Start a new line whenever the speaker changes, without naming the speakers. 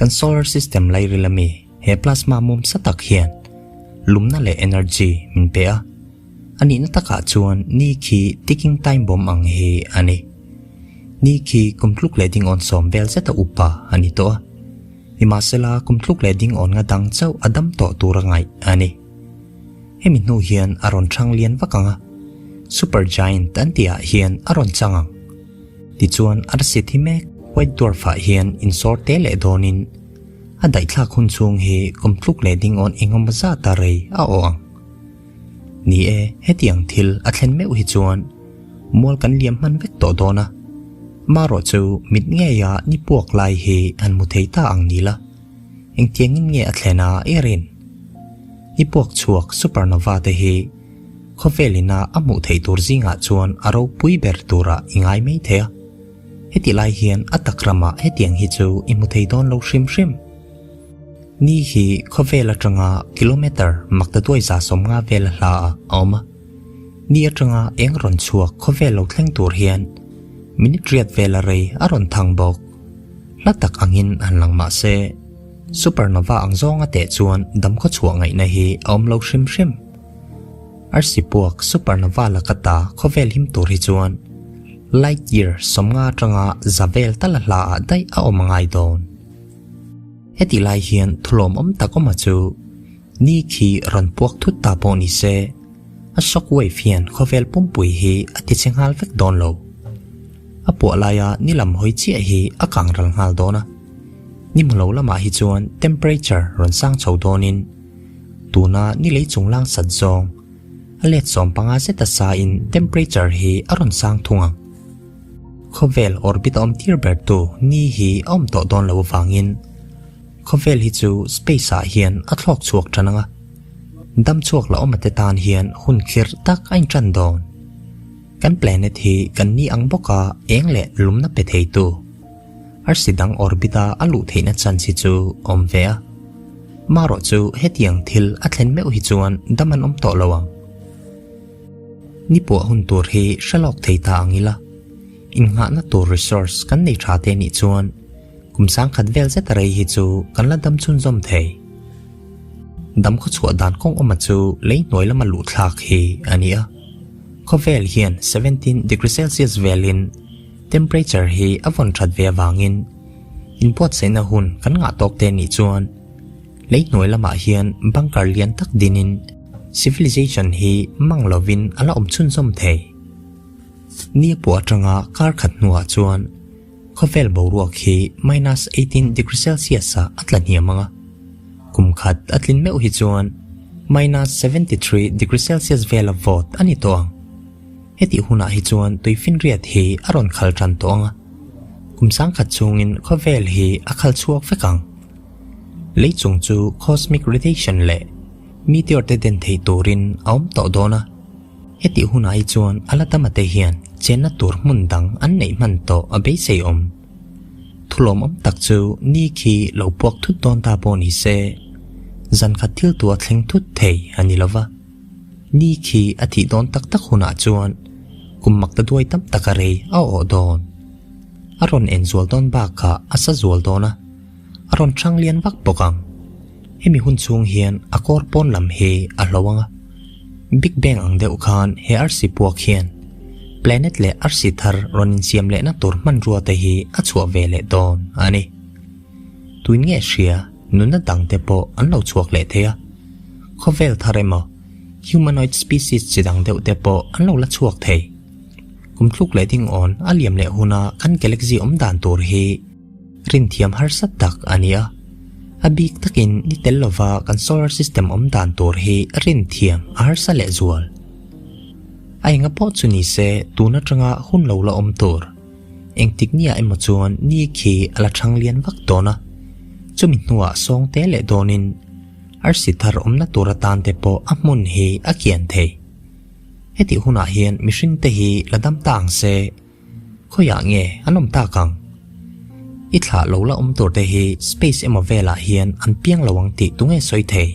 Kan solar system lairil ami he plasma mum sa tak hian lumna leh energy min pe a. A nihna takah chuan ni khi ticking time bomb ang hi a ni. Ni khi kum tluk leh ding awn sawm vel zeta upa a ni tawh a. Nimahsela kum tluk leh ding awn nga dang chauh a dam tawh tur a ngaih a ni. Hemi hnu hian a rawn chhang lian vak ang a, super giant an tih ah hian a rawn chang ang. Tichuan arsi thi mek white dwarf ah hian insawr te leh dawnin a daihthlak hun chhung hi kum tluk leh ding awn engemaw zat a rei a awh ang. Ni e, hetiang thil a thlen meuh hi chuan mual kan liam hman vek tawh dawn a, marawh chu mit ngeia ni puak lai hi han hmu thei ta ang ni la, engtiangin nge a thlen a i rin? I puak chhuak supernova te hi khawvel ina a hmuh theih tur zingah chuan a ropui ber turah i ngai mai thei a. Heti lai hian a tak ramah hetiang hi chu i hmu thei dawn lo hrim hrim. Ni hi khawvel atanga kilometer maktaduai 150 vel a hla ah a awm a. Ni atanga eng rawn chhuak khawvel lo thleng tur hian minute riat vel a rei a rawn thang bawk. Hla tak angin han lang mah se, Supernova ang zawnga teh chuan damkhaw chhuah ngaihna hi a awm lo hrim hrim. Arsi puak supernova laka ta khawvel him tur hi chuan light year 50 atanga za vel tal a hla ah daih a awm a ngai dawn. Heti lai hian thulawmawm tak awma chu ni khi rawn puak thut ta pawh ni se, a shock wave hian khawvel pumpui hi a ti che nghal vek dawn lo. A puah laia ni lam hawi chiah hi a kang ral nghal dawn a. Ni hmu lo lamah hi chuan temperature rawn sang chho dawnin tuna ni lei chung lang sat zawng a let 15 zeta sain temperature hi a rawn sang thung ang. Khawvel orbit a awm tir ber tu ni hi a awm tawh dawn lo avangin khawvel hi chu space ah hian a thlawk chhuak tan ang a, dam chhuak la awm ate tan hian hun khirh tak a intan dawn. Kan planet hi kan ni ang bawka eng leh lumna pe thei tu. Arsi dang orbit a a luh theihna chance hi chu awm ve a. Marawh chu hetiang thil a thlen meuh hi chuan dam an awm tawh lo ang. Ni puah hun tur hi hre lawk thei ta ang ila. Innghahna tur resource kan nei tha te nih chuan kum sangkhat vel zet a rei hi chu kan la dam chhunzawm thei. Dam khaw chhuah dan kawng awma chu lei hnuai lama luh thlak hi a ni a. Khawvel hian 17 degree celsius velin Temperature hi a vawn that ve avangin inbuatsaihna hun kan ngah tawk te nih chuan lei hnuai lamah hian bunker lian tak dinin civilization hi mang lovin a la awm chhunzawm thei. Ni a puah atanga kar khat hnuah chuan khawvel boruak hi minus 18 degree celsius ah a tla hniam ang a, kum khat a tlin meuh hi chuan minus 73 degree celsius vela vawt a ni tawh ang. Hetih hunah hi chuan tuifinriat hi a rawn khal tan tawh ang a, kum sangkhat chhungin khawvel hi a khal chhuak vek ang. Lei chung chu cosmic radiation leh meteor te den thei turin a awm tawh dawn a, hetih hunah hi chuan a la tama te hian chenna tur hmun dang an neih hman tawh a beisei awm. Thulawmawm tak chu ni khi lo puak thut dawn ta pawh ni se, zan khat thil tu a thleng thut thei a ni lova. Ni khi a thih dawn tak tak hunah chuan kum mak ta duai tam tak a rei a awh dawn. A rawn en zual dawn bakah a sa zual dawn a, a rawn chang lian vak bawk ang. Hemi hun chhung hian a kawr pawn lam hi a hlo ang a. Big Bang ang deuh khan he arsi puak hian planet leh arsi thar rawn insiam lehna tur hmanrua te hi a chhuah ve leh dawn a ni. Tuin nge hria nunna dang te pawh an lo chhuak leh thei a. Khawvel thar emaw, humanoid species chi dang deuh te pawh an lo la chhuak thei. Kum thluk leh ding awn a liam leh huna kan galaxy awm dan tur hi rinthiam harsa tak a ni a. A bik takin ni tel lova kan solar system awm dan tur hi rinthiam a harsa leh zual. A enga pawh chu ni se tun atanga hun lo la awm tur. Engtik nia emaw chuan ni khi a la thang lian vak dawn a, chumi hnuah sawng te leh dawnin Arsi thar awmna tur atan te pawh a hmun hi a kian thei. Hetih hunah hian mihring te hi la dam ta ang se, khawiah nge an awm tak ang? I thlah lo la awm tur te hi space emaw velah hian an piang lo ang tih tunge sawi thei?